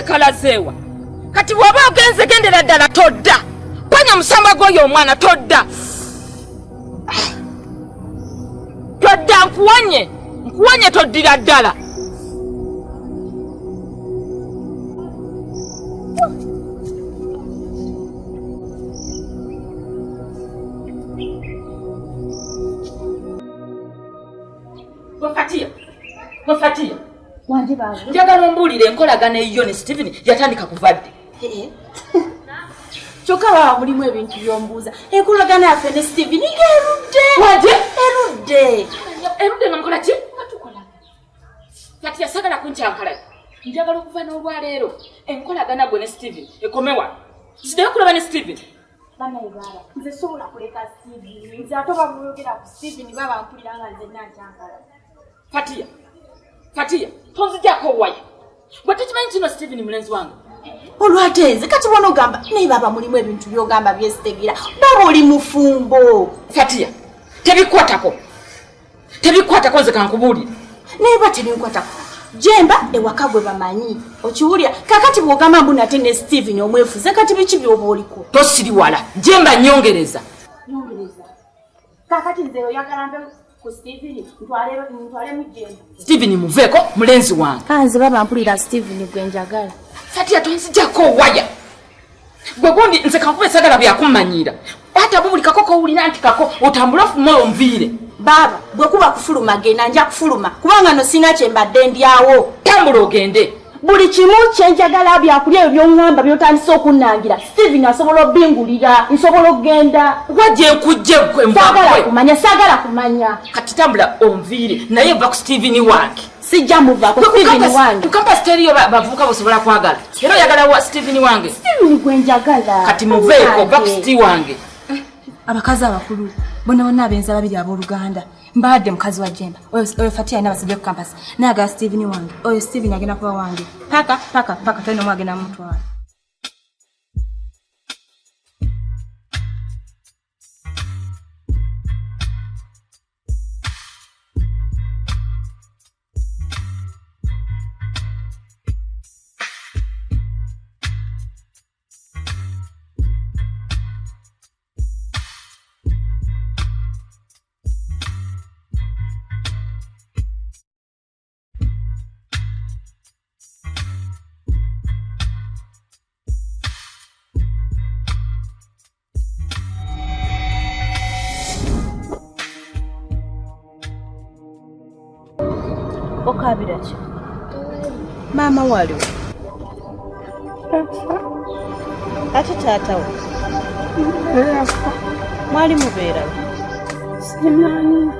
Ye kalazeewa kati bw'oba ogenze gendera ddala todda panya omusamba gw'oyo omwana todda todda nkuwonye nkuwonye toddira ddala. Gwe Gwe Fatia. Wanje baba. Njagala ombuulire enkolagana eyiyo ne Steven yatandika kuva ddi? Eh, eh. Kyokka baba mulimu ebintu by'ombuuza. Enkolagana yaffe ne Steven ng'erudde. Wanje? Erudde. Erudde nga mukola ki? Nga tukolagana. Fatia sagala kunkyankalanya. Njagala okuva n'olwaleero enkolagana gwe ne Steven ekome wano. Sidayo kulaba ne Steven. Banaye baaba nze sobola kuleka Steven. Nze ate oba bw'oyogera ku Steven baba mpulira nga nze nankyankala. Fatia, Fatia, tonzijako waya. Gwe tukimanyi kino Steven mulenzi wange. Olwate nze kati bona ogamba naye baba mulimu ebintu by'ogamba byesitegeera. Baba oli mufumbo. Fatia, tebikwatako. Tebikwatako nze kankubuulire. Naye ba tebinkwatako. Jemba ewaka gwe bamanyi. Okiwulira kakati bw'ogamba mbu nate ne Steven omwefuze kati biki by'oba oliko. Tosiriwala. Jemba nyongereza. Nyongereza. Kakati nze oyagala mbe ku Steven ntwale ntwale mujemba. Steven muveeko mulenzi wange. Ah nze baba mpulira Steven gwe njagala. Fatia tonzijako waya. Gwe gundi nze kankube sagala byakummanyiira. Ate buli kako kowulira nti kako otambule ofume onviire. Baba bwe kuba kufuluma genda nja kufuluma kubanga no sina kye mbadde ndyawo. Tambula ogende. Buli kimu kye njagala byakulya ebyo by'oŋŋamba by'otandise okunnangira Steven asobola obingulira nsobola okugenda. Wa gye nkujje gwe mbwa Saagala kumanya saagala kumanya. Kati tambula onviire naye va ku Steven wange. Sijja muvaako Steven wange. Ku campus teriyo bavubuka bosobola kwagala. Era oyagala wa Steven wange. Steven gwe njagala. Kati muveeko va ku Steve wange. Abakazi abakulu bonna bonna abenzi ababiri abooluganda mbaadde mukazi wa Jemba oyo Fatia alina basibye ku campus naye agala Steven wange oyo Steven agenda kuba wange paka paka paka tolina omu agenda mutwala. Okaabira ki? Maama wo aliwo? Ate taata wo? Mwali mubeera wa? Simanyi.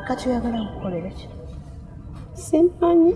Kati oyagala nkukolere ki? Simanyi.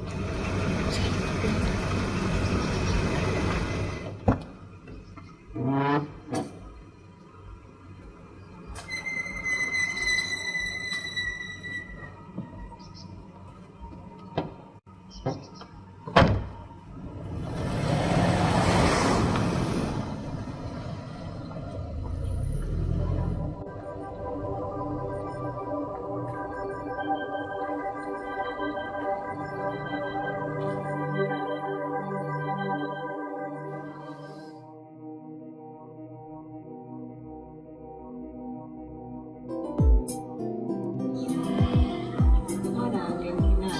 Mwana wange nina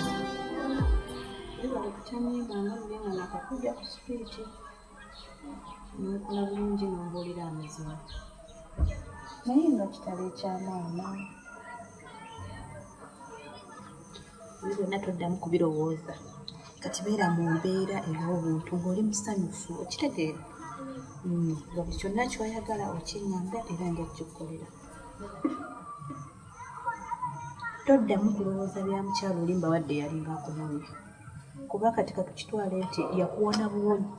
webale kutanyimba nga luli nga nakakujja ku sipiiti nokola bulungi nombuulira amazima naye nga kitalo ekya maama ebyo byonna toddamu kubirowooza kati beera mu mbeera ey'obuntu ng'oli musanyufu okitegeera nga buli kyonna ky'oyagala okiŋŋamba era nja kukikukolera toddamu kulowooza bya mukyala oli mbawadde yalinga akunoonya kuba kati katukitwale nti yakuwona buwonyi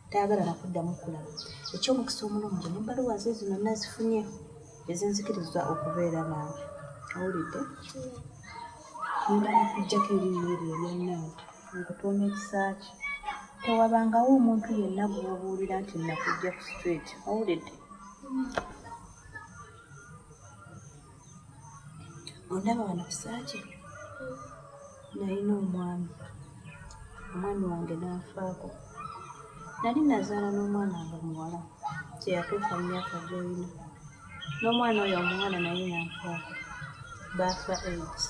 tayagala nakuddamu kulaba eky'omukisa omulungi n'ebbaluwa ze zino nazifunye ezinzikiriza okubeera naawe owulidde ngenda nakuggyako erinnya eryo erya Nantu nkutuume Kisaakye tewabangawo omuntu yenna gw'obuulira nti nakuggya ku street owulidde ondaba wano Kisaakye nalina omwami Omwami wange n'anfaako. Nali nazaala n'omwana nga muwala, teyatuuka mu myaka gy'olina. N'omwana oyo omuwala naye yanfaako. Baafa AIDS.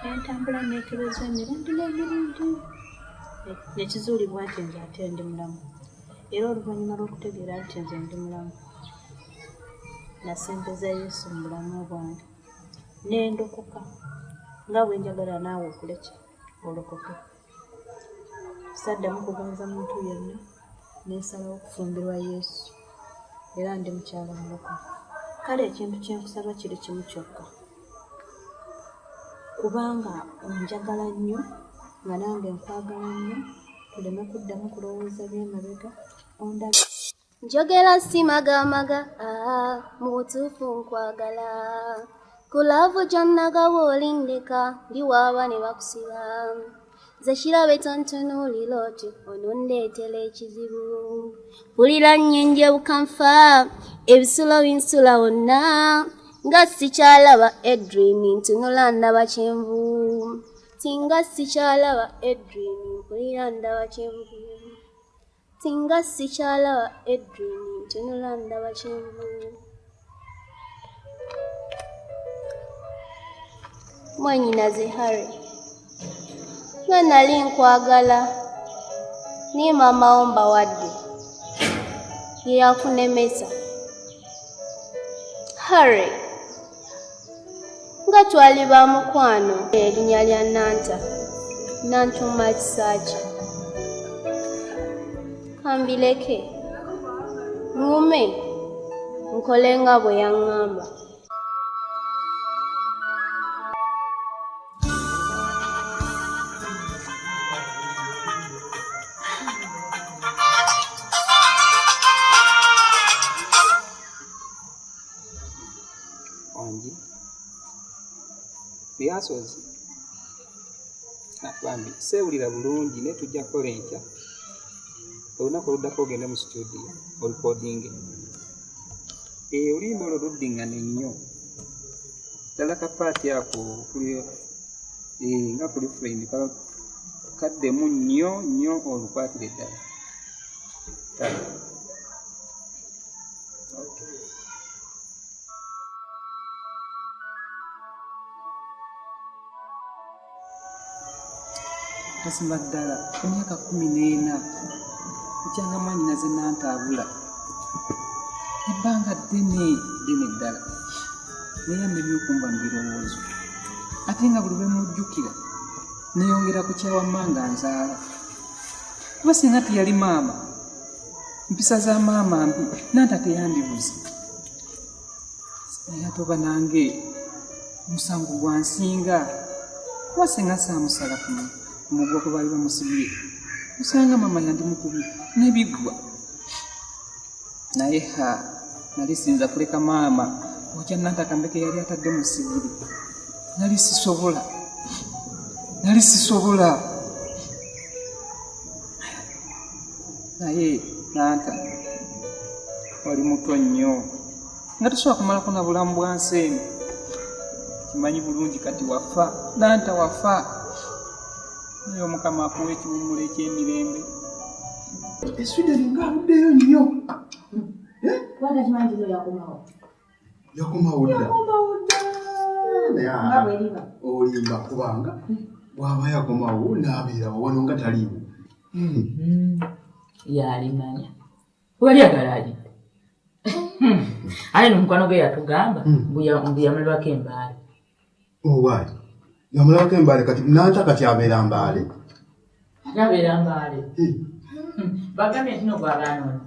Ne ntambula neekebeza emirundi n'emirundi ne kizuulibwa nti nze ate ndi mulamu. Era oluvannyuma lw'okutegeera nti nze ndi mulamu, nasembeza Yesu mu bulamu bwange ne ndokoka nga bwe njagala naawe okole ki olokoke. Saddamu kugonza muntu yenna ne nsalawo okufumbirwa Yesu era ndi mukyala mulokole. Kale ekintu kye nkusaba kiri kimu kyokka, kubanga onjagala nnyo nga nange nkwagala nnyo, tuleme kuddamu kulowooza by'emabega ondabe. Njogera simagamaga, ah, mu butuufu nkwagala. Ku laavu gy'onnagawa olindeka, ndiwaaba ne bakusiba. Nze kirabe tontunuulira otyo, onondeetera ekizibu. Mpulira nnyenjebuka nfa, ebisulo binsula wonna. Nga sikyalaba Edrine, ntunula ndaba kyenvu. Singa sikyalaba Edrine, mpulira ndaba kyenvu. Singa sikyalaba Edrine, ntunula ndaba kyenvu. Mwannyinaze Harry, nga nali nkwagala naye maama wo mbawadde ye yakunemesa. Harry, nga twali ba mukwano erinnya lya Nanta, Nantuuma Kisaakye. Kambireke, ŋŋume nkole nga bwe yaŋŋamba. Wangi byasozi bambi seewulira bulungi naye tujja kukola enkya olunaku oluddako ogende mu situdiyo olikodinge eh, oluyimba olwo luddingane nnyo ddala kapaati ako eh, nga kuli frame kaddemu nnyo nnyo olukwatire ddala kale Mazima ddala emyaka 14 bukyanga mwannyinaze Nantaabula ebbanga ddene ddene ddala naye annemye okunva mu birowoozo ate nga buli lwe mmujjukira neyongera kukyawa mmange anzaala kuba singa teyali maama mpisa za maama mbi nanta teyandibuze naye ate oba nange omusango gwansinga kuba singa saamusala ku mugwa kwe baali bamusibye osanga maama yandimukubye nebiggwa naye ha nali siyinza kuleka maama okya nantakambeke yali atadde mu sigiri nali sisobola nali sisobola naye nanta wali muto nnyo nga tosobola kumalako na bulamu bwa nsi eno kimanyi bulungi kati wafa nanta wafa naye omukama akuwa ekiwummulo eky'emirembe e Sweden nga aluddeyo nnyo eh? yakomawo dda olimba kubanga bwaba yakomawo n'abeerawo wano nga taliiwo hmm. Yalimanya wali agala alidde aye nomukwano gwe yatugamba mbu yamulabako embaale. Owaayi yamulabako embaale kati nanta kati abeera mbaale ate abeera mbaale bagambye nti no gwabanoonya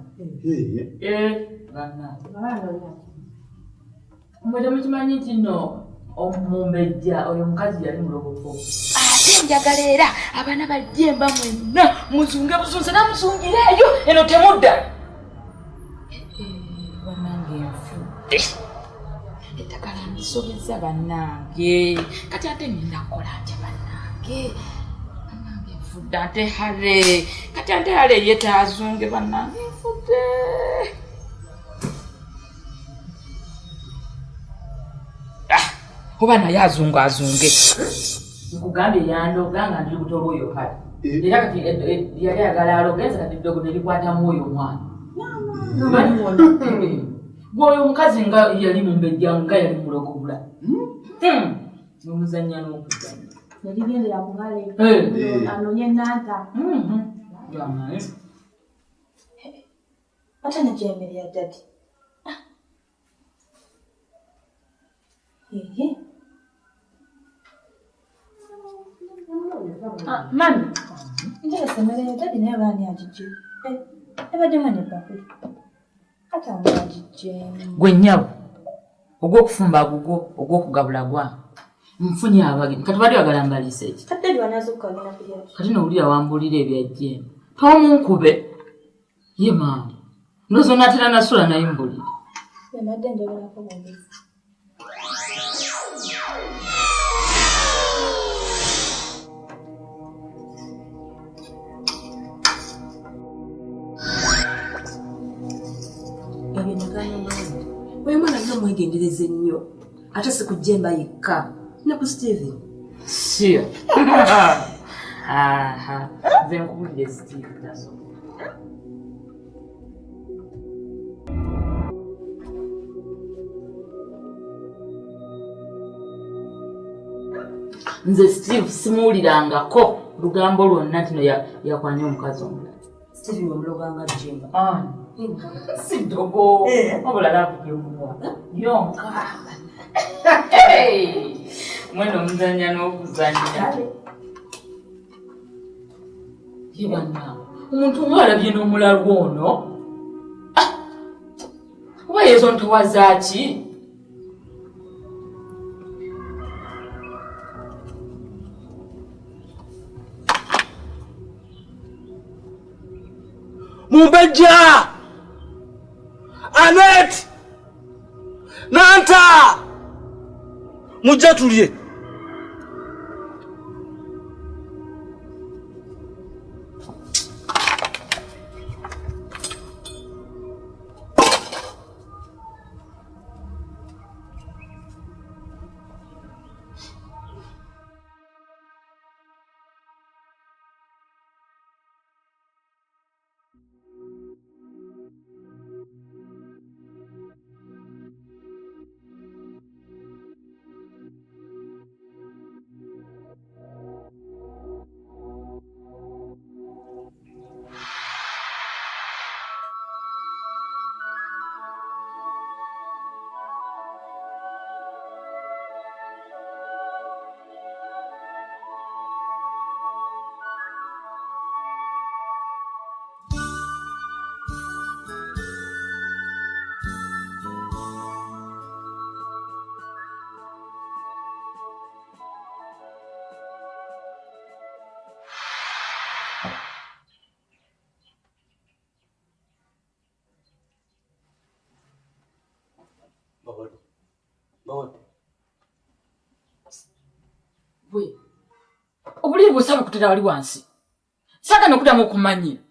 bannange mwe temukimanyi nti no omumbejja oyo omukazi yali mulogofo ate njagala era abaana bajjemba mwenna muzunge buzunze namuzungireeyo eno temudda banange nfudde eddagala ndisobezza bannange kati ate ngenda kukola ntya bannange bannange nfudde ate hale kati ate hale ye taazunge bannange nfudde ah, oba naye azunga azunge. Nkugambye yandoga nga ndi lubuto lw'oyo kale. Era kati yali ayagala alogenza kati eddogo ne likwatamu oyo omwana. Gwe oyo omukazi nga yali mumbejja nga yali mulogobula. Nomuzannya n'okuzannya. Yaligendera ku hale. Anoonye Nanta. Ate najja emmere ya daddy. Mami, nterese emmere ya daddy naye baani agigye? Ebaddemu n'ebbakuli. Ate ani agigyeemu? Gwe nnyabo, ogw'okufumba gugwo, ogw'okugabula gwange. Nfunye abagenyi. Kati badde oyagala mbaliise ki? Kati daddy wanaazuukuka agenda kulya ki? Kati nowulira wambuulira ebya Jemba. Tomunkube. Ye maama. Ndowooza onaatera nasula naye mu buliri. Mbadde njogerako bwogezi. Ebyo nagamba Mbawadde. Oyo mwana alina omwegendereza ennyo. Ate si ku Jemba yekka. Ne ku Steven. Sure. Aha. Nze nkubulire Steve tasobola. Nze Steve simuwulirangako lugambo lwonna nti no yakwanye omukazi omulala. Steven omuloganga Jemba. Si ddogo. Wabula laavu gyemuwa. Yonka. Mwena omuzannya n'okuzannya. Ye bannange, omuntu ng'alabye n'omulalu ono. Oba yezo ntowaza ki? Mumbejja! Anet! Nanta! Mujja tulye. Obuliri bw'osaba kutera wali wansi. Saagala okuddamu okumanyira.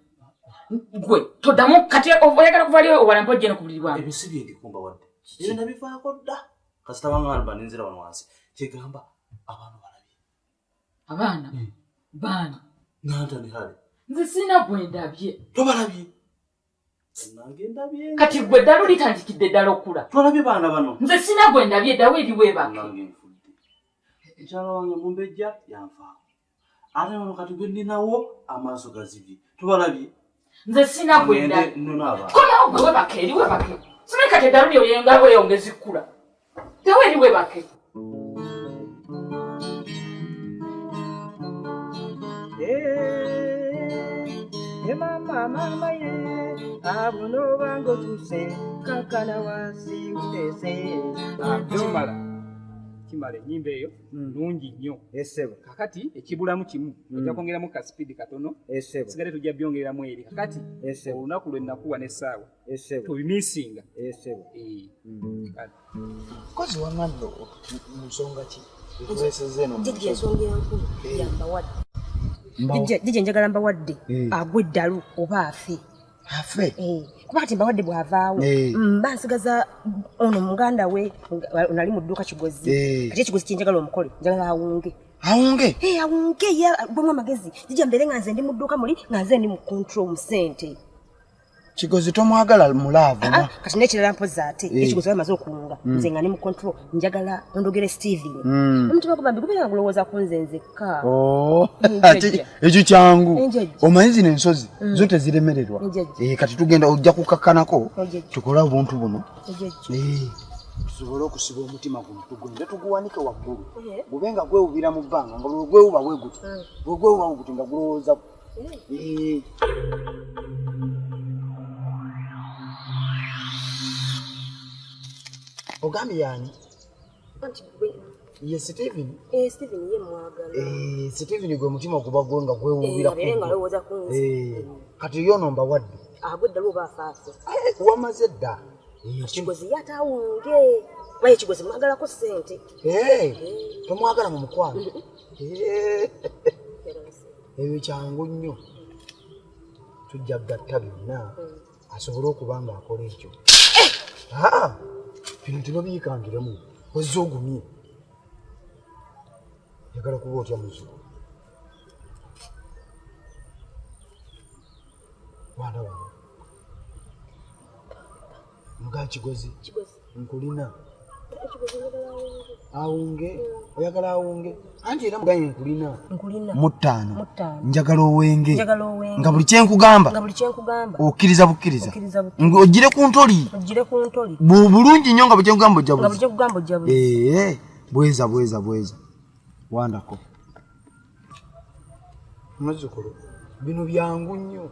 Gwe toddamu kati oyagala kuva ali owalampa ojje ku buliri bwange. Ebyo si bye ndikumba wadde. Ebyo nabivaako dda. Kasita bangamba nenzira wano wansi. Kyegamba abaana balabye. Abaana? Baana. Nanta ne Hale. Nze sirina gwe ndabye. Tobalabye? Nange ndabye. Kati gwe ddalu litandikidde ddala okula. Tolabye baana bano. Nze sirina gwe ndabye ddawo eri weebake. Nange nfudde. Mukyala wange Mumbejja yanfaako. Ate ono kati gwe nninawo amaaso gazibye. Tubalabye. Nze sirina gwe ndabye. Komawo gwe weebake eri weebake. Simanyi kati eddalu lyo yenga weeyongeza ekkula. Ddawo eri weebake. Mama, mama, ye, abuno bango tuse, kankana wansi utese. Kimala ennyimba eyo nnungi nnyo. Kakati ekibulamu kimu ojja kwongeramu ka speed katono. Sigale tujja byongereramu eri. Kakati olunaku lwe nakuwa n'essaawa tobimisinga. Kozi wangambye mu nsonga ki? Etuleesezza eno mu Jjajja ensonga enkulu ya Mbawadde. Jjajja njagala Mbawadde agwe eddalu oba afe. Afe? Kuba kati Mbawadde bw'avaawo mba nsigaza ono muganda we nali mu dduuka Kigozi. Kati ekigozi kye njagala omukole, njagala awunge. Awunge? Eh, awunge ye agwemu amagezi. Jijja mbeere nga nze ndi mu dduuka muli nga nze ndi mu control mu ssente. Kigozi tomwagala mu laavu? Ah, ah, kati n'ekirala mpozi ate ekigozi bamaze okuwunga, nze nga ndi mu control, njagala ondogere Steven. Omutima gwo bambi gubeera nga gulowooza ku nze nzekka. Oh, Njajja. ate ekyo kyangu. Njajja. Omanyi zino ensozi zo teziremererwa. Njajja. Eh, kati tugenda ojja kukakkanako Njajja. tukole obuntu buno. Njajja. Eh, tusobole okusiba omutima guno tugende tuguwanike waggulu gube nga gwewubira mu bbanga nga bwe gwewuba bwe guti bwe gwewuba bwe guti nga gulowooza. Eh. Ogambye yani? Anti gwe- Ye Steven? Eh, Steven ye mwagala. Eh, Steven gwe mutima guba gwe nga gwewuubira Eh, abeere nga ku ggwe. alowooza ku nze. Eh, kati yo ono mbawadde. Agwe ddala oba afaafe? Wamaze dda. Kigozi ye ate awunge. Kuba ye Kigozi mwagalako ssente. Eh, tomwagala mu mukwano? Eh, ebyo kyangu nnyo, tujja kugatta byonna asobole okuba ng'akola ekyo. Aa, bino tebabiyikangiremu, ozze ogumye. Yagala kuba otya muzzukulu? Mwana wano nga Kigozi. Kigozi. Nkulina. Kigozi njagala awunge. Awunge? Oyagala awunge? Anti era mugaye nkulina. Nkulina. Mu ttaano. Mu ttaano. Njagala owenge. Njagala owenge. Nga buli kyenkugamba. Nga buli kyenkugamba. Okkiriza bukkiriza. Okkiriza bukkiriza. Nga ogire ku ntoli. Ogire ku ntoli. Bulungi nnyo nga buli kyenkugamba ojja Nga buli buzi. kyenkugamba ojja buzi. Ee, bweza bweza bweza. Wandako. Muzzukulu, bino byangu nnyo.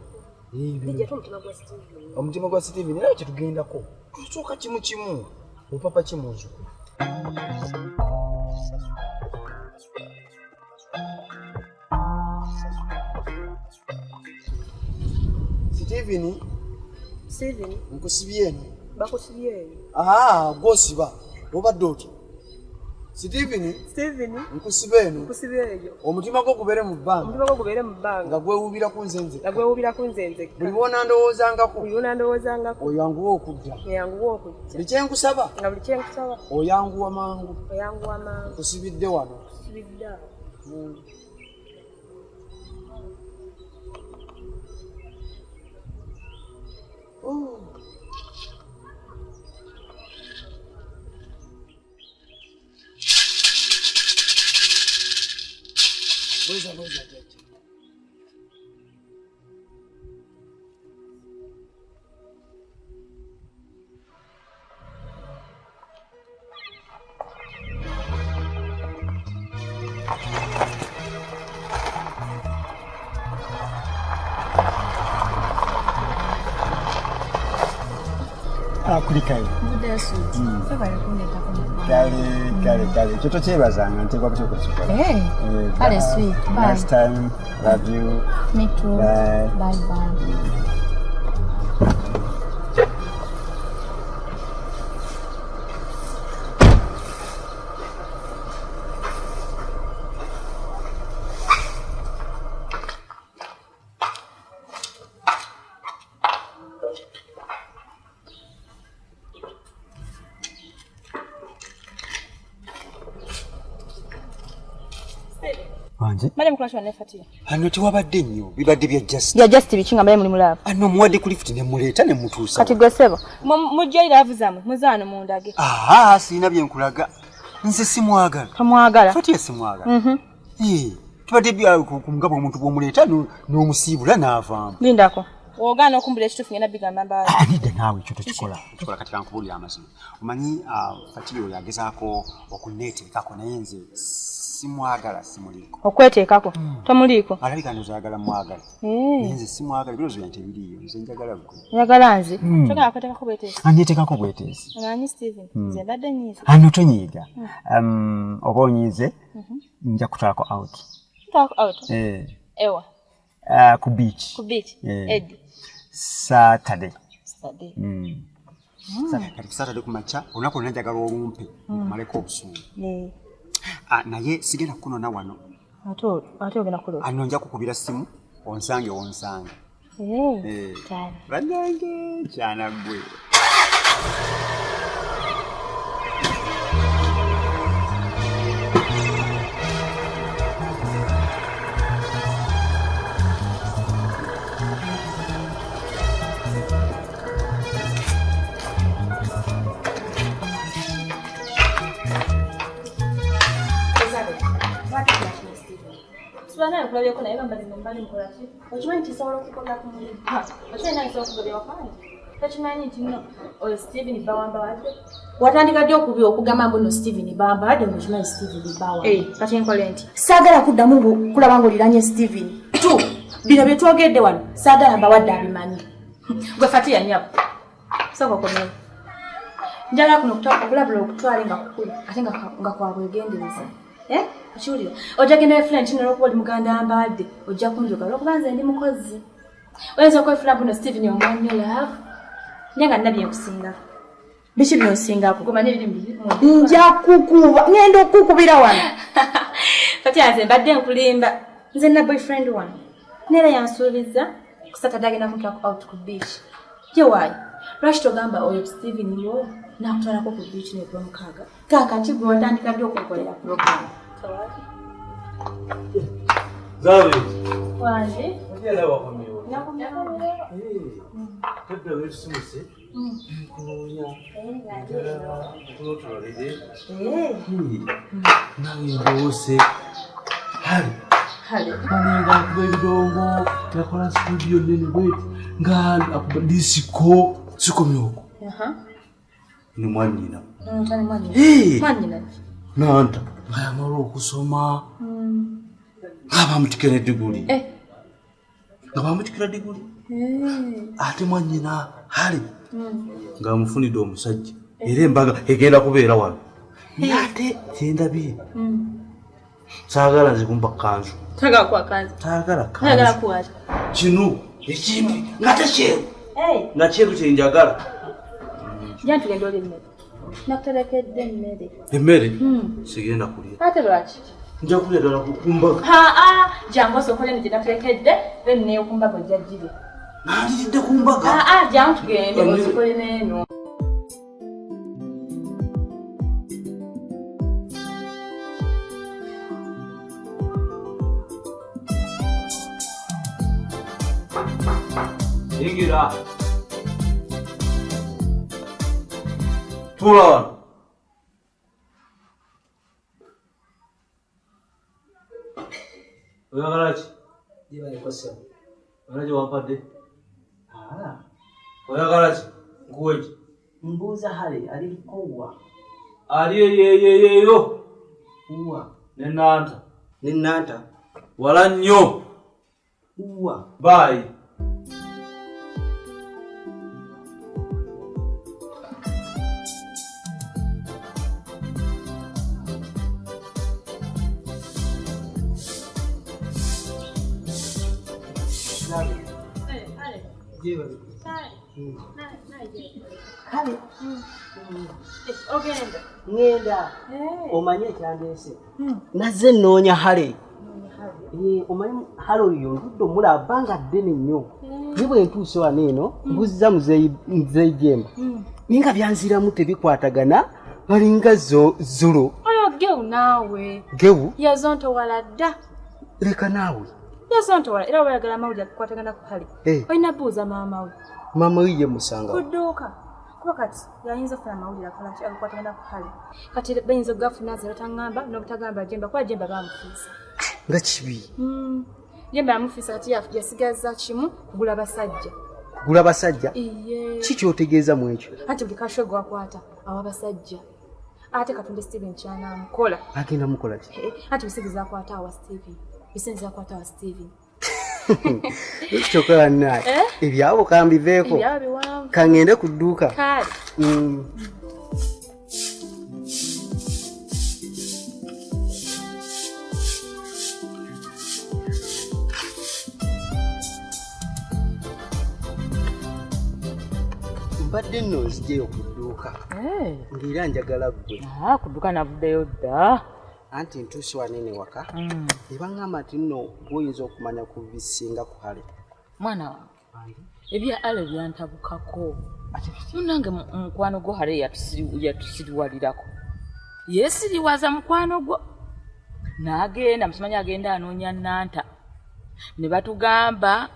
Ee, bino- Jjajja, ate omutima gwa Steven. Omutima gwa Steven era kyetugendako. Tusooka kimu kimu. Opapa ki muzzukulu? Steven, Steven, nkusibye eno. Bakusibye eyo. Aa, gw'osiba. Obadde otya? Steven, Steven, nkusiba eno. Nkusibye eyo. Omutima gwo gubeere mu bbanga. Omutima gwo gubeere mu bbanga. Nga gwewuubira ku nze nzekka. Nga gwewuubira ku nze nzekka. Buli lw'onandowoozangako. Buli lw'onandowoozangako. Oyanguwa okujja. Oyanguwa okujja. Buli kye nkusaba. Nga buli kye nkusaba. Oyanguwa mangu. Oyanguwa mangu. Nkusibidde wano. Nkusibidde awo. Oh. Bweza bweza jjajja. Akulikayo. Kale kale kale, ekyo tokyebazanga, nteekwa butya okukikola. Eh, Eh, kale bye. Sweet. Bye. Next time, love you. Me too. Bye. Bye bye. Wanje? Mbadde mukola ki wanne Fatia? Ano tewabadde nnyo, bibadde bya just. Bya just biki nga mbadde muli mu laavu? Ano omuwadde ku lift ne muleeta ne mutuusa. Kati gwe ssebo, mujje laavu zammwe, muzaano mundage. Aha, sirina bye nkulaga. Nze simwagala. Tomwagala? Fatia simwagala. Eh, tubadde ku mugabo omuntu bw'omuleeta n'omusiibula n'avaamu. Lindako. Ogaana okumbula ekituufu ngenda bigamba mbaala. Anidde naawe ekyo tokikola. Kikola kati kankubuulira amazima. Omanyi Fatia oyo agezaako okunneeteekako naye nze simwagala, simuliiko. Okweteekako? Tomuliiko? Alabika ndowooza ayagala mwagala. Eh. Naye nze simwagala, ebirowoozo byange tebiriiyo, nze njagala ggwe. Oyagala nze? Togenda kweteekako bweteesi? Anneeteekako bweteesi. Omanyi Steven, nze mbadde nnyiize. Ano tonyiiga. Oba onyiize, nja kutwalako out. Kutwalako out? Eh. Ewa. Ku beach. Ku beach? Eh. Eddie. Saturday. Saturday. Kati Saturday ku makya, olunaku lwonna njagala olumpe, nkumaleko obusungu. Eh. Ah, naye sigenda kukunona wano. Ate ogenda kukola otya? Ano nja kukubira simu, onsange wonsange. Eh. Eh. Kyali. Bannange, kyana ggwe. Steven. Sula naye kulabyeko naye bambazi mbali mukola ki? Okimanyi nti nsobola okukola ku mulimu. Okimanyi nange nsobola okugobya wakange. Tokimanyi nti nno oyo Steven bawamba wadde. Watandika ddi okubi okugamba mbu no Steven bawamba wadde ng'okimanyi Steven bawamba. Kati nkole nti. Saagala kuddamu kulaba ng'oliranye Steven. Tu bino bye twogedde wano saagala mbawadde abimanyi. Gwe Fatia nnyabo. Sooka okomyewo. Njagala kuno okulabula okutwale nga kukulu ate nga kwa bwegendereza. Okiwulira? Ojja genda wefula nti olw'okuba oli muganda mbadde ojja kunjoga olw'okuba nze ndi mukozi. Oyinza okwefula mbu no Steven omwannyo love naye nga nina bye nkusingako. Biki by'onsingako? Gomanye ebiri mu Nja kukuba ngenda okukubira wano. Fatia nze mbadde nkulimba. Nze nina boyfriend wange. Neera yansuubiza ku Saturday agenda kuntwalako out ku beach. Ye waayi lwaki togamba oyo Steven wo n'akutwalako ku beach n'egwa mukaaga? Kaakati gwe watandika ddi okunkolera program? Zawe. Wange. Ojja wakomyewo. Todda weetusimuse. Nkunoonya. Njagala nkulootololere. Nange ndowoose. Hale. Banenga akuba ebidongo, yakola studio nnene bweti nga akuba disiko. Sikomye okwo. Ni mwannyina. Nanta nga yamala okusoma. Nga bamutikira ediguli. Nga bamutikira diguli. Ate mwannyina Hale nga amufunidde omusajja era embaga egenda kubeera wano. Naye ate kyendabye saagala nze kumpa kanzu. Tagala kuwa kanzu. Saagala kanzu. Kino ekimpi nga tekyeru. Nga kyeru kye njagala. Jja tugende olye emmere. Nakuterekedde emmere. Emmere? Sigenda kulya. Ate lwaki? Nja kulya ddala ku mbaga. Haa, jangu osooke olye gye nakuterekedde, then ne ku mbaga ojja girya. Nandiridde ku mbaga. Haa, jangu tugende osooke olye n'eno. Yingira. Tuula wano. Oyagala ki? Gyebaleko ssebo. Olina gye wampadde? Oyagala ki? Nkuwe ki? Mbuuza Hale ali Lukowa. Ali eyo. Uwa. Ne Nanta. Ne Nanta. Wala nnyo. Uwa. Bye. Kale. Ogenda. Ngenda. Omanye ekyandeese. Nazze nnoonya Hale. Omanyi Hale oyo ndudde omulaba nga ddene nnyo. Naye bwe ntuuse wano eno mbuzza muzeeyi Jemba. Naye nga byanziramu tebikwatagana balinga zolo. Oyo Gewu naawe. Gewu? Yazontowala dda. Leka naawe. Yazontowala era oba oyagala amawulire agakwatagana ku Hale. Olina buuza maama we. Maama we ye musanga. Ku dduuka. Kuba kati yayinza okufuna amawulire agakwatagana ku Hale. Kati bayinza okugafuna nze batangamba n'obutagamba Jemba kuba Jemba bamufiisa. Nga kibi. Jemba yamufiisa kati yasigaza kimu kugula basajja. Kugula basajja? Iye. Ki ky'otegeeza mu ekyo? Anti buli kasho gwakwata awa basajja. Ate katonda Steven ky'anaamukola. Agenda mukola ki? Anti bisigiza akwata awa Steven. Bisinza akwata awa Steven. Kyokka naye ebyabo kambiveeko. Kangende ku dduuka. Kale. Mbadde nno nzijeyo ku dduuka. Ng'era njagala ggwe. Ku dduuka navuddeyo dda. Anti ntuuse wano eno ewaka. Ne baŋŋamba nti nno gw'oyinza okumanya ku bisinga ku Hale. Mwana wange, ebya Hale byantabukako. Munnange mukwano gwo Hale yatusiriwalirako. Yeesiriwaza mukwano gwo. N'agenda, musimanyi agenda anoonya Nanta. Ne batugamba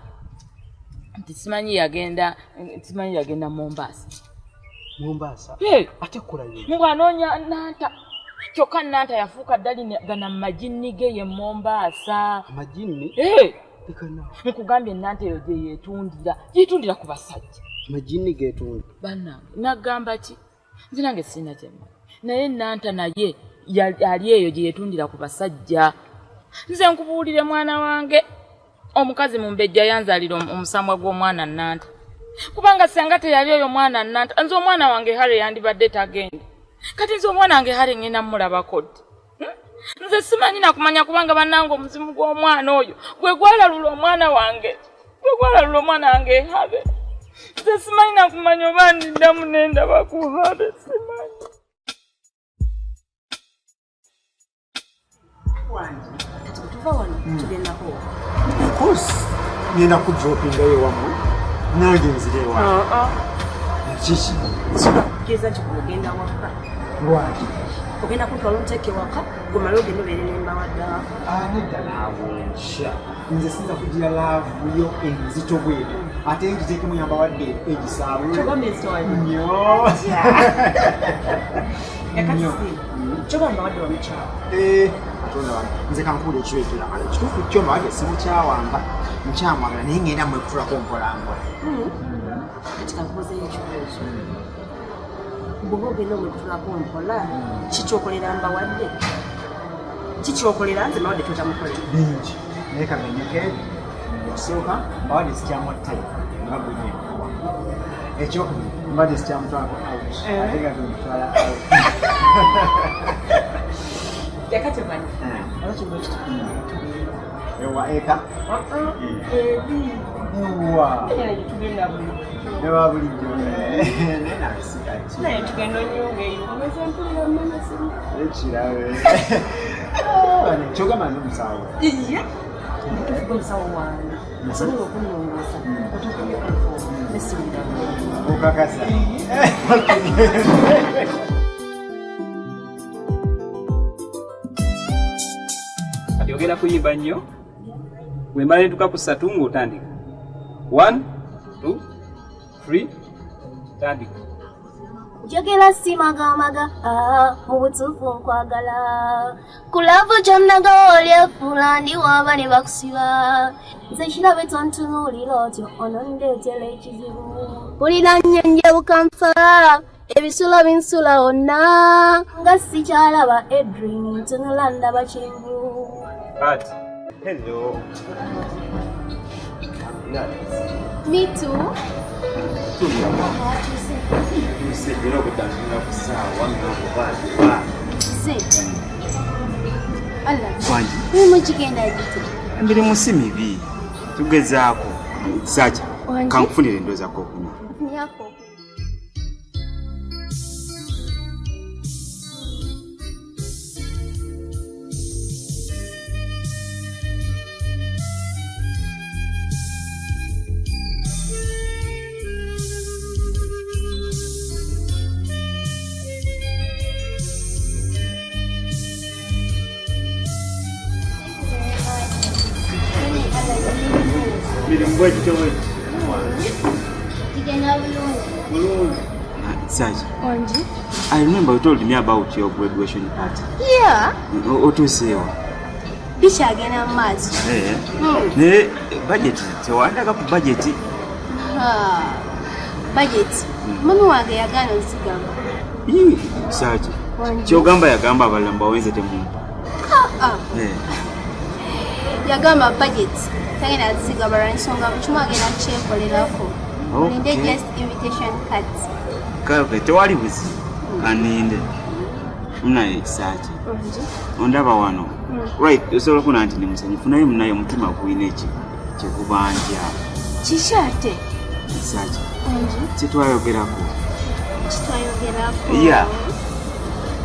nti simanyi yagenda Mombasa. Mombasa? Ate kukolayo? Ng'anoonya Nanta. Kyokka Nanta yafuuka ddali gana majinni ge ye Mombaasa. Amajinni? Eh! Nkugambye Nanta eyo gye yeetundira. Yeetundira ku basajja. Amajinni geetunda. Bannange nagamba ki? Nze nange sirina kye mmanyi. Naye Nanta naye ali eyo gye yeetundira ku basajja. Nze nkubuulire mwana wange, omukazi mumbejja yanzaalira omusambwa gw'omwana Nanta. Kubanga singa teyali oyo mwana Nanta, nze omwana wange Hare yandibadde tagenda. Kati nze omwana wange Hare ngenda mmulabako ddi? Nze simanyi nakumanya kubanga bannange omuzimu gw'omwana oyo gwe gwalalula omwana wange. Gwe gwalalula omwana wange Hare. Nze simanyi nakumanya oba ndiddamu nendaba ku Hare, simanyi. Kati bwe tuva wano tugendako. Of course, ngenda kudropingayo ewammwe nange nzire ewange. Kiki? Kkiriza nti ogenda waka. Lwaki? Ogenda kuntwala onteeke waka, gumale ogende obeere ne mbawadde waka. Nedda naawe nsha. Nze sinza kugira laavu yo enzito bwetyo. Ate ngiteekemu yambawadde egisaawe. Kyogamba enzito wange. Nnyo. Kakati si. Kyogamba mbawadde wamukyawa. Katonda wange, nze kankubuulire ekiro ekirala. Ekituufu kyo mbawadde simukyawanga, nkyamwagala naye ngenda mwekutulako mpola mpola. Kati kankubuuzeeyo ekibuuzo. Bw'oba ogenda omwekutulako mpola, kikyokolera mbawadde? Kikyokolera nze mbawadde kyotamukolera? Bingi. Naye kamenyeke okusooka mbawadde sikyamuwa time nga gwe nkuwa. Ekyokubiri mbadde sikyamutwalako out. Ate nga gwe mutwala out. Kakati omanyi, lwaki bwe kityo? Ewa eka? Ebi. Ewa. Naye tugenda bulijjo. Ewa bulijjo. Naye nawe si kaki. Naye tugenda onyonga eyo. Omeze mpulira mmene simu. Ekirabe. Kyogamba ndi musawo. Iye. Mutuufu gwe musawo wange. Asobola okunnongoosa. Otuuka ne kufo. Nesiwulira bulungi. Okakasa. Kati ogenda kuyimba nnyo, bwe mmala entuka ku ssatu ng'otandika. 1, 2, 3, tandika. Njogera simagamaga, mu butuufu nkwagala. Ku love gyonnagawo olyefuula ndi waba ne bakusiba. Nze kirabe tontunuulira otyo onondeetera ekizibu. Mpulira nnyo njebuka nfa, ebisulo binsula wonna. Nga sikyalaba Edwin, ntunula ndaba kinvu. Cut. Hello. Me too. Tuuse era obudde ntunula ku ssaawa ng'obubaadiba. Ze. Allah. Wangi. Mirimu gigenda gitya? Emirimu si mibi. Tugezaako. Sacha, Wangi. kankufunire endowoozaako okunywa. Nyako. Mirimu bwe gityo bwe Gigenda bulungi. Bulungi. Sacha, Wangi. I remember you told me about your graduation party. Yeah. Otuuseewa. Bikyagenda mu maaso. Eh. Naye budget tewandaga ku budget. Ha. Budget. Mami wange yagaana ozigamba. Ii, Sacha. Wangi. Kyogamba yagamba abalala mbawenze temumpa. Ah. Eh. Yagamba budget tagenda zigaba lwa nsonga buli kimu agenda kyekolerako. Olinde just invitation cards. Kale tewali buzibu. Kaninde. Munaye Sacha. Wangi. Ondaba wano. Right, osobola okuna nti ndi musanyufu naye munaye omutima gulina kyekubanja. Kiki ate? Sacha. Wangi. Kyetwayogerako. Kitwayogerako. Yeah.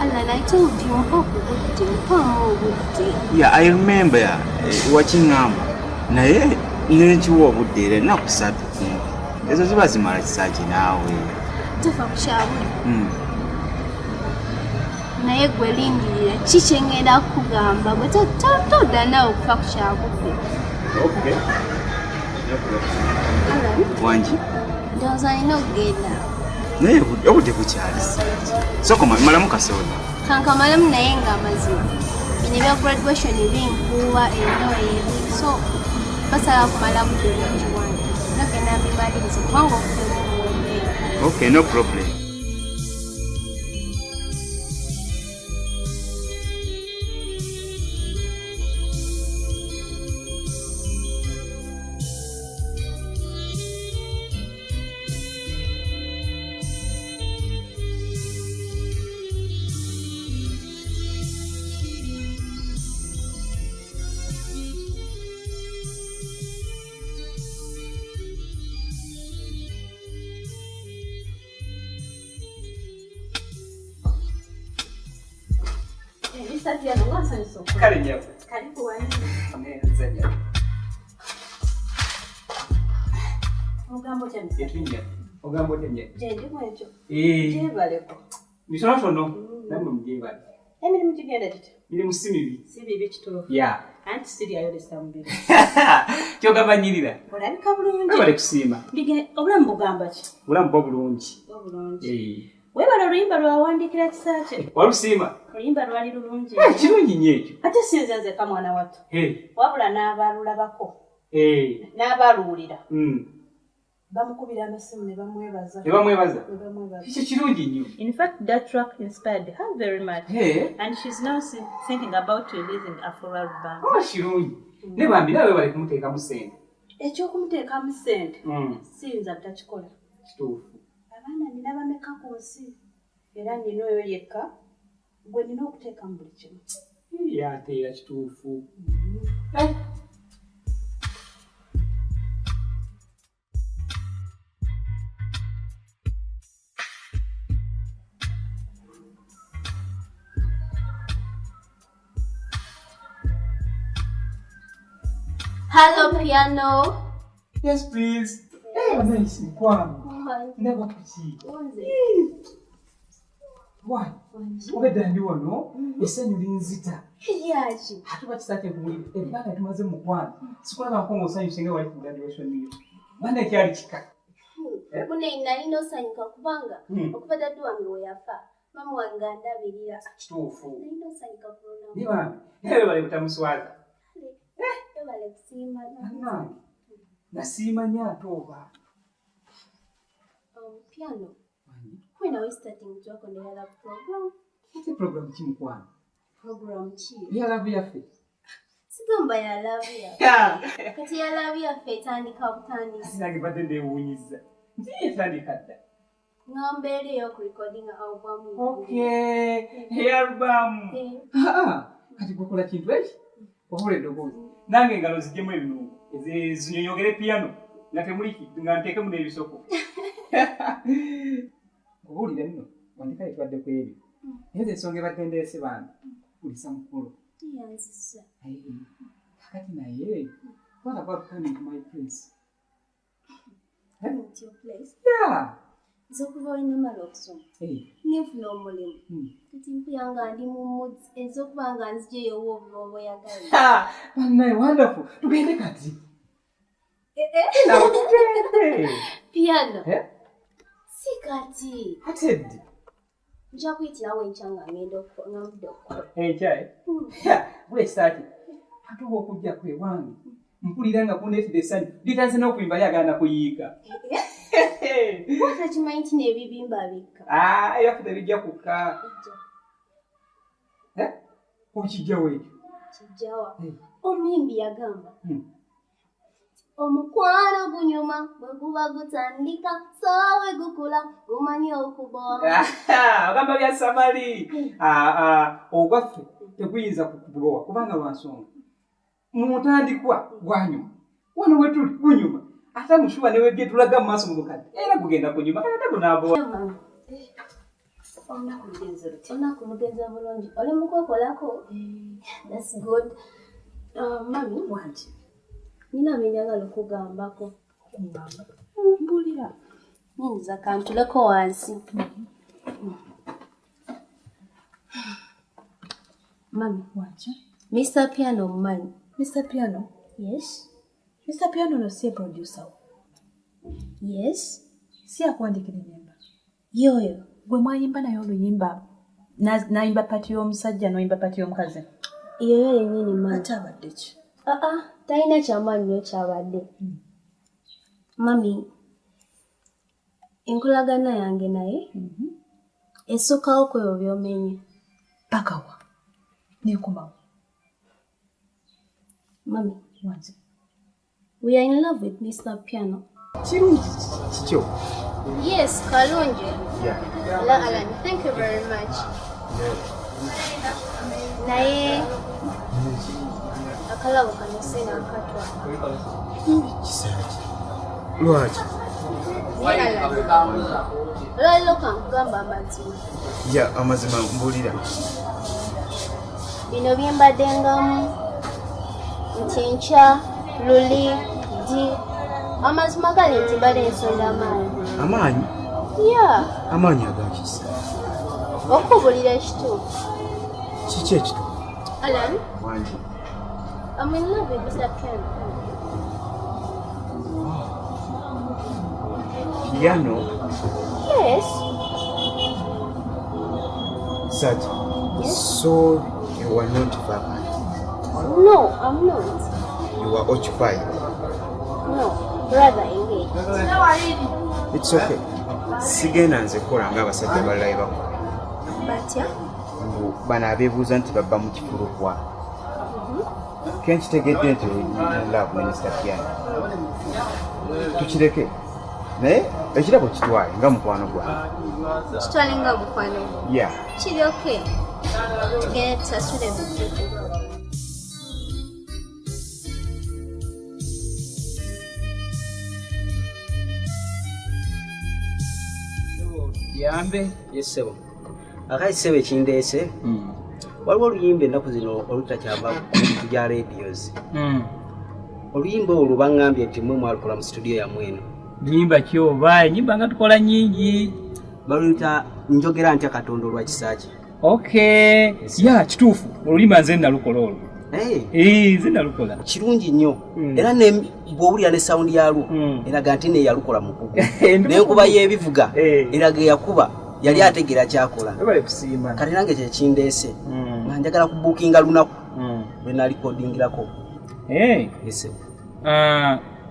Alan, I told you mpa obudde, mpaamu obudde. Yeah, I remember wakiŋŋamba naye nenkiwa obudde era ennaku 3 kumpi ezo ziba zimala Kisaki naawe. Tofa ku kyabudde. Naye gwe lindirira ki kye ŋŋenda kukugamba gwe todda naawe okufa ku kyabudde. Okay. Alan, Wangi. ndowooza nina okugenda. Naye obudde bukyali. Sooka malamu kasoda. Kankamalemu naye nga amazima bino ebya graduation binkuwa eno eri, so basala kumala budde bungi wange nagenda mbimalirize kubanga obudde bumuweddeyo. Okay, no problem. Kale nyabo. Karibu wani. Neza nyabo. Ogambo otya Mr. Yetunya. Ogambo otya nyabo. Gye ndi mwekyo. Eh. Gyebaleko. Mitonotono. Nammwe mugyebale. Emirimu gigenda gitya? Mirimu si mibi. Si bibi kituufu. Yeah. Anti siryayolesa mubiri. Kyogamba nyirira. Olabika bulungi. Webale kusiima. Obulamu bugamba ki? Obulamu bwo bulungi. Bwo bulungi. Eh. Weebale oluyimba lwawandiikira Kisaakye. Walusiima? Oluyimba lwali lulungi. Eh, kirungi nnyo ekyo. Ate si nze nzekka mwana wattu. Eh. Wabula n'abalulabako. Eh. N'abaluwulira. Bamukubira amasimu ne bamwebaza. Ne bamwebaza? Ne bamwebaza. Ekyo kirungi nnyo. In fact, that track inspired her very much. Hey. And she's now thinking about releasing a full album. Oh, kirungi. Ne bambi nawe webale kumuteekamu ssente. Ekyokumuteekamu ssente siyinza butakikola. Kituufu. Abaana nina bameka ku nsi era nina oyo yekka gwe nina okuteekamu buli kimu. Ate era kituufu. Hello, piano. Yes, please. Hey, nice, mukwano. Ndaba kuki? Why? Obedda ndi wano, essanyu linzita. Yaki. Ate oba Kisaakye nkubuulire, ebbanga tumaze mu mukwano. Sikulabako ng'osanyuse nga wali ku graduation yo. Banda kyali kika. Mune nalina osanyuka kubanga okuva daddy wange we yafa, maama wange andabirira. Kituufu. Nalina osanyuka ku lunaku. Naye bambi, naye webale butamuswaza. Webale kusiima. Bannange, nasiima nnyo ate oba. Piano. When are we starting to work on the other program? Ate program ki mukwano? Program ki? Eya love yaffe. Sigamba ya love yaffe. Kati ya love yaffe etandika butandisi. Nange mbadde ndeewuunyizza. Nti etandika dda. Ngamba eri ey'okurecordinga album. Okay, eya album. Kati gwekola kintu eki? Okola eddoboozi. Nange engalo zijjemu ebirungo. Zinyonyogere piano nga temuli nga nteekemu n'ebisoko. Nkubuulira nno, wandika etwadde ku ebyo. Naye nze ensonga ebadde ndeese bambi, kulisa mukulu. Yanzisa. Kakati naye, what about coming to my place? Coming to your place? Yeah. Nze okuva we namala okusoma. Nenfuna omulimu. Kati mpulira nga ndi mu moods ez'okuba nga nzijeyo oba oyagala. Bannaye, wonderful. Tugende kati. Piano. Si kati. Ate ddi? Nja kuyitirawo enkya nga ngenda nga nvudde okukola. Enkya, eh? Bula Kisaakye. Ate oba okujja kwe wange. Mpulira nga kundeetedde essanyu. Litandise n'okuyimba lyagaana kuyiika. Wata kimanyi nti n'ebibimba bikka. Ebyaffe tebijja kukka. Okijjawo ekyo? Kijjawa. Omuyimbi yagamba. Omukwano gunyuma bwe guba gutandika, so bwe gukula gumanyi okubowa. Ogamba bya Samali. Ogwaffe teguyinza kukubowa kubanga lwa nsonga. Mu ntandikwa gwanyuma. Wano we tuli gunyuma. Ate mushuba ne webye tulaga mu maaso mu bukadde. Era gugenda kunyuma kale ate gunaabowa. Olunaku lugenze lutya? Olunaku lugenze bulungi. Oli mu kwekolako? That's good. Mami, wangi. Nina bye njagala okugambako. Mbuulira. Nnyinza kantuleko wansi. Mami, wangi. Mr. Piano omumanyi? Mr. Piano? Yes. Mr. Piano no si producer wo? Yes. Si akuwandiikira ennyimba? Y'oyo. Gwe mwayimba naye oluyimba Nayimba pati y'omusajja n'oyimba pati y'omukazi. Yoyo yennyini mami. Ate abadde ki? Aa, talina kyamaanyi nnyo kyabadde. Mami, enkolagana yange naye esukkawo ku ebyo by'omenye. Paka wa? Neekomawo. Mami, Wanze. we are in love with Mr. Piano. Kirungi kikyo. Yes, kalungi. Yeah. La Alan, thank you very much. Naye akalabo kano sina akatwa. Kisaki. Lwaki? Naye Alan, olwaliro kankugamba amazima. Ya amazima mbulira. Bino bye mbaddengamu nti enkya, luli, ddi. Amazima gali nti mbadde nsonda amaanyi. Amaanyi? Yeah, Amaanyi agakisa. okubulira ekituufu. Kiki ekituufu? Alan, Wangi. I'm in love with Mr. Piano. Piano. Yes. Saki. Yes. So you are not vacant. No, I'm not. You are occupied. No, rather engaged. It's okay. Sigenda nze kukola ng'abasajja abalala bwe bakola. Batya? Mbu bano abeebuuza nti babba mu kifulukwa. Kenkitegedde nti oli in love ne Mr. Piano. Tukireke. Naye ekirabo kitwale nga mukwano gwange. Kitwale nga mukwano gwo. Yeah. Kiri okay. Tugende tusasule bujjuvu. Yambe. Yes, ssebo. Akayi ssebo ekindeese. Waliwo oluyimba ennaku zino olutakyava ku mikutu gya radios. Oluyimba olwo baŋŋambye nti mmwe mwalukola mu situdiyo yammwe eno. Luyimba ki oba? Ennyimba nga tukola nnyingi. Baluyita Njogera Ntya Katonda olwa kisa kye. Okay. Ya kituufu oluyimba nze nalukola olwo. Nze nalukola. Kirungi nnyo. Era ne bw'owulira ne sawundi yalwo eraga nti neyalukola mukugu. N'enkuba y'ebivuga eraga eyakuba yali ategeera kyakola. Webale kusiima. Kati nange kye kindeese. Nga njagala kubuukinga lunaku lwe nalikodingirako. Yes.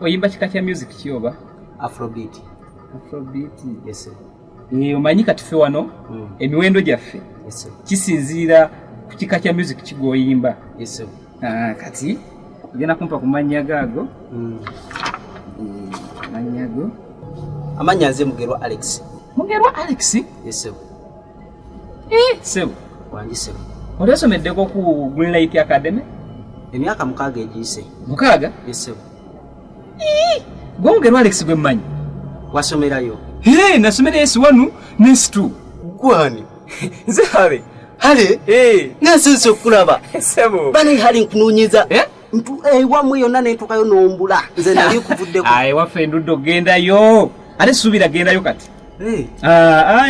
Oyimba kika kya music ki oba? Afrobeat. Afrobeat. Yes. Omanyi kati ffe wano emiwendo gyaffe kisinziira ku kika kya music kigwoyimba. Yes. Kati ogenda kumpa ku mannya gaago. Mannya go. Amannya nze Mugerwa Alex. Mugerwa Alex? Yes. Ssebo. Wangi ssebo. Oli osomeddeko ku Greenlight Academy? Emyaka 6 egiyise. 6? Yes, ssebo. Gwe Mugerwa Alex gwe mmanyi? Wasomerayo? Nasomera S1 ne S2. Gwani? Nze Hale. Hale? Nasuuse okulaba. Ssebo. Bane Hale nkunoonyeza. Ewammwe yonna nentuukayo n'ombula. Nze nali nkuvuddeko. Ewaffe endudde okugendayo. Ate suubira gendayo kati.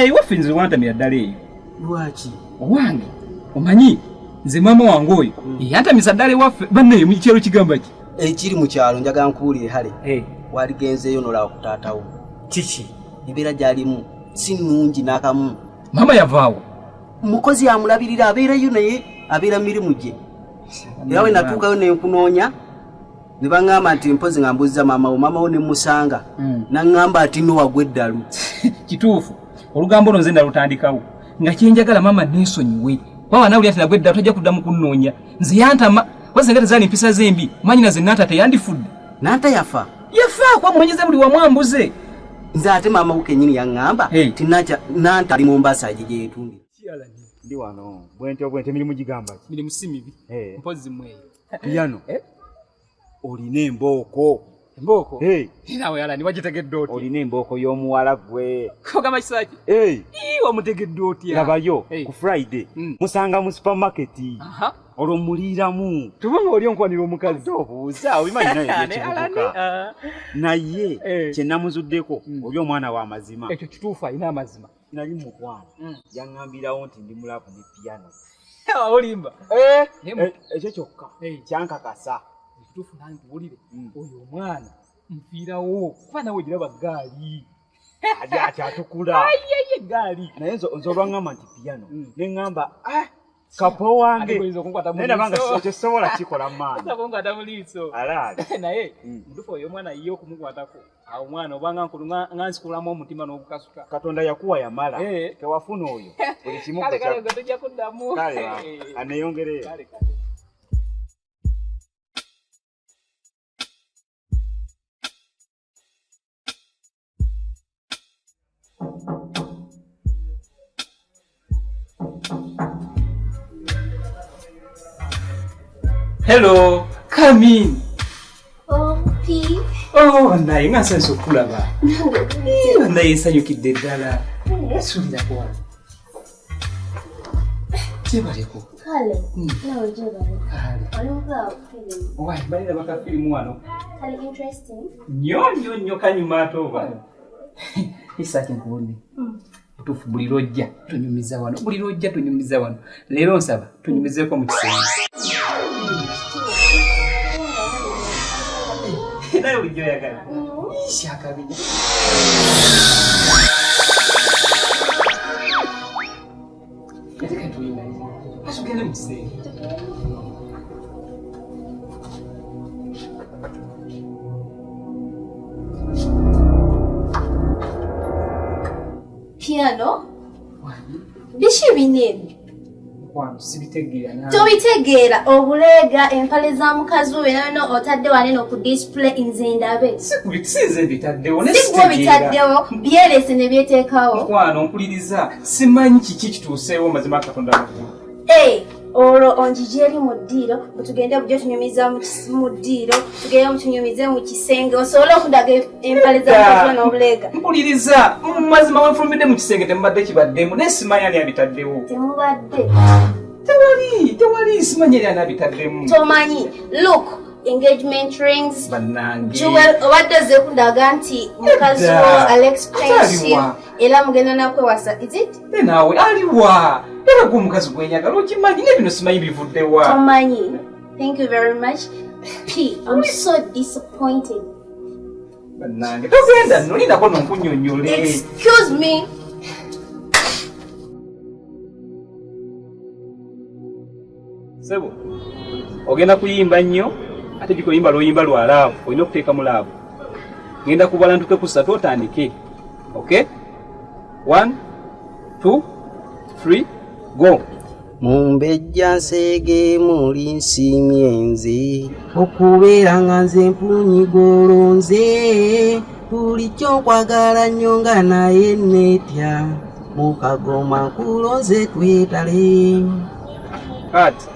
Ewaffe nze wantamira ddala eyo. Lwaki? Owange, omanyi nze maama wange oyo yantamiza ddala ewaffe bannaye mu kyalo kigamba ki? Ekiri mu kyalo njagala nkubuulire Hale. Waligenzeeyo n'olaba ku taatawo. Kiki? Embeera gy'alimu si nnungi n'akamu. Maama yavaawo? Mukozi amulabirira abeerayo naye abeera mirimu gye. Era we natuukayo ne nkunoonya ne baŋŋamba nti mpozi nga mbuuzza maama wo, maama wo ne mmusanga. N'aŋŋamba nti nno wagwa eddalu. Kituufu. Olugambo olwo nze nalutandikawo. Nga kyenjagala maama neesonyiwe. Kubanga nawulira nti nagwa eddalu tajja kuddamu kunnoonya. Nze yantama. Wazi nga tezaali mpisa ze mbi. Mwannyinaze Nanta teyandifudde. Nanta yafa? Yafa kuba munonyeza buli wamu ambuze. Nze ate maama wo kennyini yaŋŋamba nti Nanta ali Mombasa gye yeetundira. Ndi wano bwentyo bwentyo emirimu gigamba ki? Mirimu si mibi. Mpozi mweyo. Piano. Olina embooko. Embooko? Naawe Alani wagitegedde otya? Olina embooko y'omuwala gwe. Ogamba kisaki? Wamutegedde otya? Labayo ku Friday musanga mu supermarket. Olwo muliiramu. Tuba nga oli onkwanira omukazi. Obuuza obimanyi naye ebyekivubuka. Naye kye namuzuddeko oli omwana wa mazima. Ekyo kituufu alina amazima. Nali mukwano yaŋŋambirawo nti ndi mulavu ne piano. Olimba. Ekyo kyokka kyankakasa. Ekituufu nange nkubuulire oyo omwana nfiirawo kuba nawe ogiraba ggaali. Ali akyatukula. Ayeye gaali. Naye nze olwaŋŋamba nti piano ne ŋŋamba ah kapo wange. Naye nabanga ekyo sobola kikola maanyi. Kunkwata mu liiso. Alaali. Naye mutuufu oyo omwana ye okumukwatako awo omwana obanga nkulu nga nsikulamu omutima n'ogukasuka. Katonda yakuwa yamala. Tewafuna oyo. Buli kimu Kale kale gwe tujja kuddamu. Kale aneyongereyo. Kale kale. Hello, come in. Oh, P. Oh, naye nga nsanyuse okukulaba. Naye nsanyukidde ddala. Suulirako wano. Gyebaleko. Kale, nawe gyebale. Kale. Oli mukulaba firimu. Owaye, mbalira bakafirimu wano. Kali interesting. Nnyo nnyo nnyo kanyuma ate oba. Isaaki nkubuulire. Butuufu buli lw'ojja tunyumiza wano. Buli lw'ojja tunyumiza wano. Leero nsaba tunyumizeeko mu kisenge. Naye bulijjo oyagala. Ishi akabinya. Ate katulina. Atugende mu kisenge. Piano? Biki bino ebyo? Mukwano sibitegeera nange. Tobitegeera obuleega empale za mukazi wo byonna byonna otadde wano eno ku display nze ndabe. Si nze mbitaddewo naye Si gwe sitegeera. obitaddewo byerese ne byeteekawo. Mukwano mpuliriza simanyi kiki kituuseewo mazima Katonda mukulu. Ee, olwo onjije eri mu ddiiro tugende bujjo tunyumiza mu ddiiro tugende mutunyumize mu kisenge osobole okundaga empale za mukazi wo n'obuleega. Mpuliriza mu mazima wenfulumidde mu kisenge temubadde kibaddemu naye simanyi ani abitaddewo. Temubadde. Tewali tewali simanyi ani abitaddemu. Tomanyi. Look, engagement rings, Bannange. Jewel obadde ozze kundaga nti mukazi wo Alex Friendship Aliwa. era mugenda nakwewasa. Is it? Naye naawe aliwa era gwe omukazi gwenjagala okimanyi naye bino simanyi bivuddewa. Tomanyi. Thank you very much. P, I'm so disappointed. Bannange togenda nno lindako nno nkunnyonnyole. Excuse me. Ssebo ogenda kuyimba nnyo ate jjukira oluyimba lw'oyimba lwa love olina okuteeka mu love. Ngenda kubala ntuke ku ssatu otandike. Okay? 1, 2, 3, go. Mumbejja nseege muli nsiimye nze okubeera nga nze mpunyiga olonze bulijjo nkwagala nnyo nga naye neetya mukagoma nkulonze twetale. Kati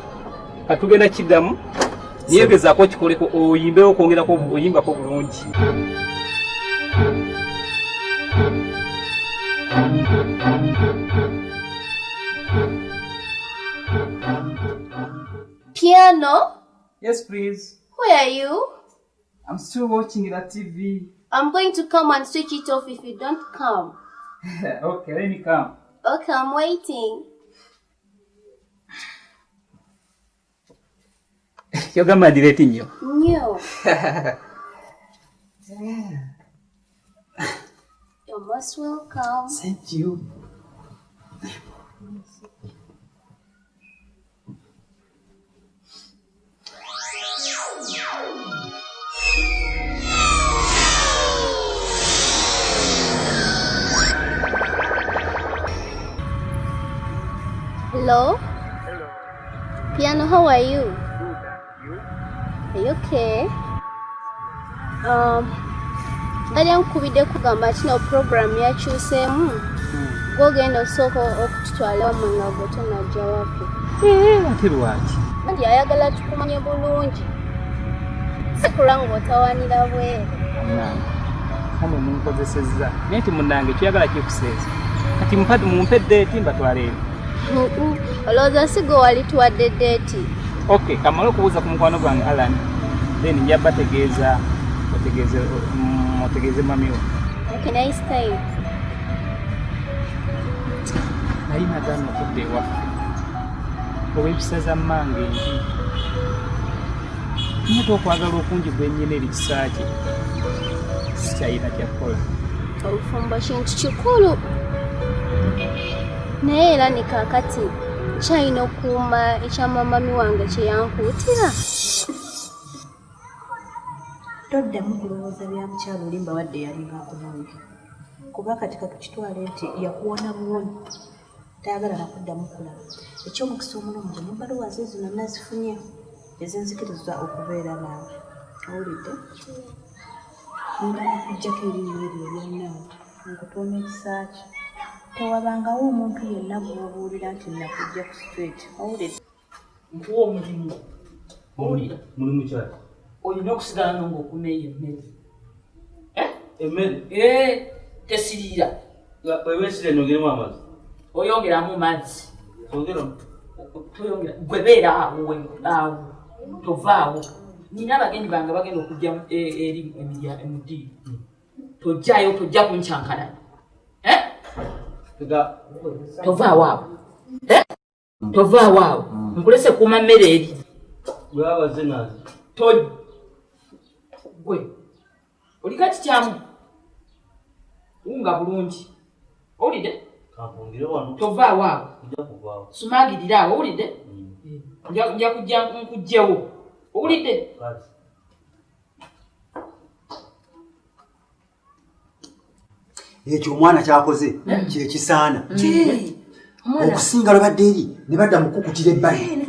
katugenda kiddamu naye gezaako okikoleko oyimbewo okwongerako oyimbako bulungi. Piano, Yes, please. where are you? I'm still watching the TV. I'm going to come and switch it off if you don't come. Okay, let me come. Okay, I'm waiting. Kyogamba ndi late nnyo. Nnyo. You're most welcome. Thank you. Hello? Hello. Piano, how are you? Good. You? Are you okay? Mbadde nkukubidde kugamba kino program yakyuseemu gw'ogenda osooka okututwala wammwe nga gwe tonajja waffe. Ate lwaki? Anti ayagala tukumanye bulungi si kulwa ng'otawaanira bweru. Bannange namwe munkozesezza naye nti munnange kyeyagala kikuseeza kati mumpe date mbatwala eri. Olowooza si gwe wali tuwadde date? Okay, kamale okubuuza ku mukwano gwange Alan then nja bategeeza otegeeze mami wo. Okay, nice time. Nali nagaana okudda ewaffe olw'empisa za mmange embi naye ate okwagala okungi gwe nnyina eri Kisaakye sikyalina kyakukola. Obufumbo kintu kikulu, naye era ne kaakati nkyalina okukuuma ekya mamami wange kye yankuutira. Toddamu kulowooza bya mukyala oli mbawadde yalinga akunoonya, kuba kati katukitwale nti yakuwona buwonyi, tayagala nakuddamu kulaba. Eky'omukisa omulungi n'ebbaluwa ze zino nazifunye ezinzikiriza okubeera naawe. Owulidde? Ngenda nakuggyako erinnya eryo erya Nanta, nkutuume Kisaakye. Tewabangawo omuntu yenna gw'obuulira nti nakuggya ku street. Owulidde? Nkuwa omulimu. Owulira? Mulimu kyaki? Olina okusigala no ng'okuma eyo emmere. Emmere? Eh, tesiriira. Bw'eba esiriira nyongeremu amazzi. Oyongeramu mazzi. Ongeramu. Toyongera. Gwe beera awo awo. Tovaawo. Nina abagenyi bange bagenda okujja eri mu ddiiro. Tojjaayo, tojja kunkyankalanya. Eh? Tovaawo awo. Eh? Tovaawo awo. Nkulese kuuma mmere eri. Gwe olika kikyamu. Wunga bulungi. Owulidde? Tovaawo awo. Sumagirira awo, owulidde? Nja kujja nkuggyewo. Owulidde? Ekyo omwana kyakoze kyekisaana okusinga lwe badde eri ne badda mu kukutira ebbali.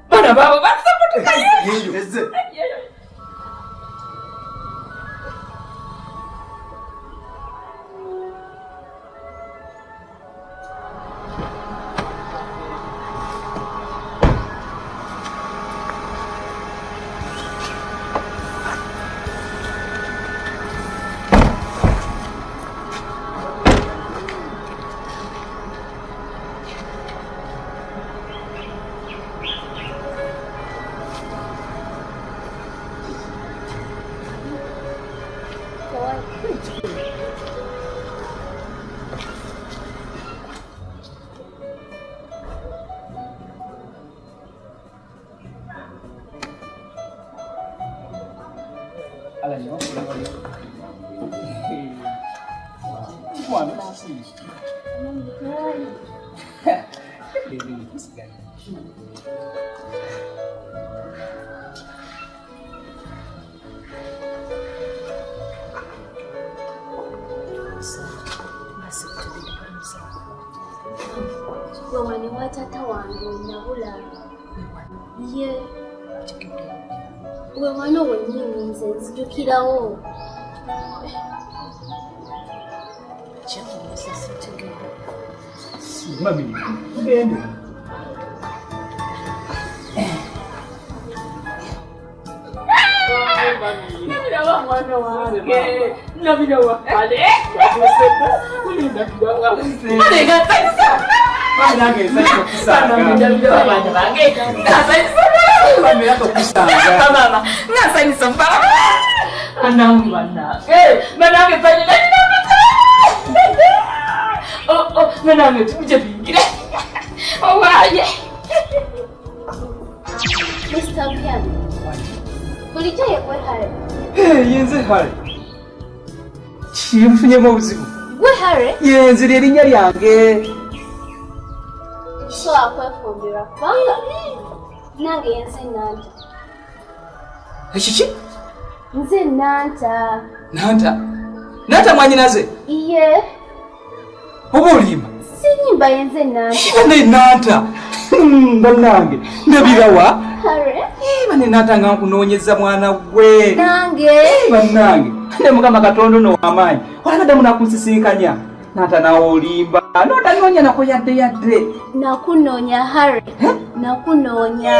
Bana baabo basamutukayo. Wewane wa taata wange nabula. Ye wewane wennyini nze nzijukirawo. Mami, tugende. Nabirawa mwana wange. Nabirawa kale. Mami nange nsanyuka okusanga. Nabirawa baana bange. Mami nange okusanga. Mama, nasanyusa baba. Anange bannange. Bannange fanyina. Oh, oh, bannange tujje tuyingire. Owaaye. Mr. Piano. Bulijjo ye gwe Harry. Yenze Harry. Kimufunyemu obuzibu. Gwe Harry? Yenze lye linnya lyange. Nsobola kwefumbirwa kubanga nange yenze Nanta. Ekiki? Nze Nanta. Nanta? Nanta mwanyinaze? Iye. Oba olimba? Sirimba, yenze Nanta. Ne Nanta. Bannange, ndabirawa? Harry. Bane Nanta nga nkunoonyeza mwana gwe. Nange. Bannange, ne Mukama Katonda ono w'amaanyi. Wala ddamu nakunsisinkanya. Nanta nawe olimba. N'otanoonya nako yadde yadde. Nakunoonya Harry. Nakunoonya.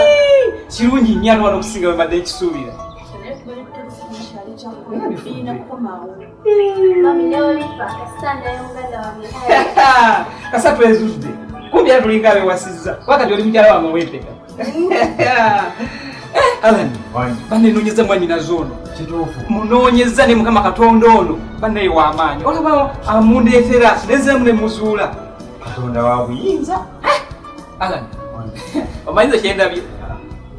Kirungi nnyo ate wano okusinga bwe mbadde nkisuubira. Mami neolifa kasita naye muganda wange Harry. Kasa twezudde. Kumbi era tulinga abewasizza. Wakati oli mukyala wange ow'empeta. Alan, banenoonyeza mwannyinaze ono. Kituufu. Munoonyeza ne Mukama Katonda ono bannaye w'amaanyi. Olaba amundeetera nezemu ne muzuula. Katonda wa buyinza. Alan, omanyiza kye ndabye?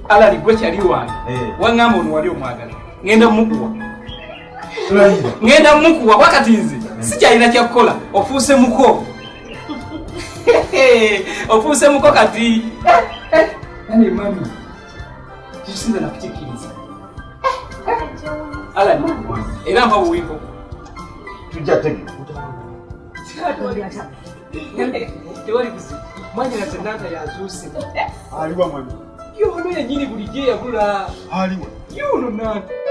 Alan gwe kyali wange. Waŋŋamba ono wali omwagala. Ngenda mukuwa. Ngenda mukuwa wakati nze sikyalina kyakukola ofuuse muko. Ofuuse muko kati. Nani mami? Kisinza na kukikkiriza. Alan, era mpa buwiko. Tujja tege. Tewali buzibu. Mwanyina Nanta yazuuse. Aliwa mwami. Yono yennyini bulijjo eyabula. Aliwa. Yono Nanta.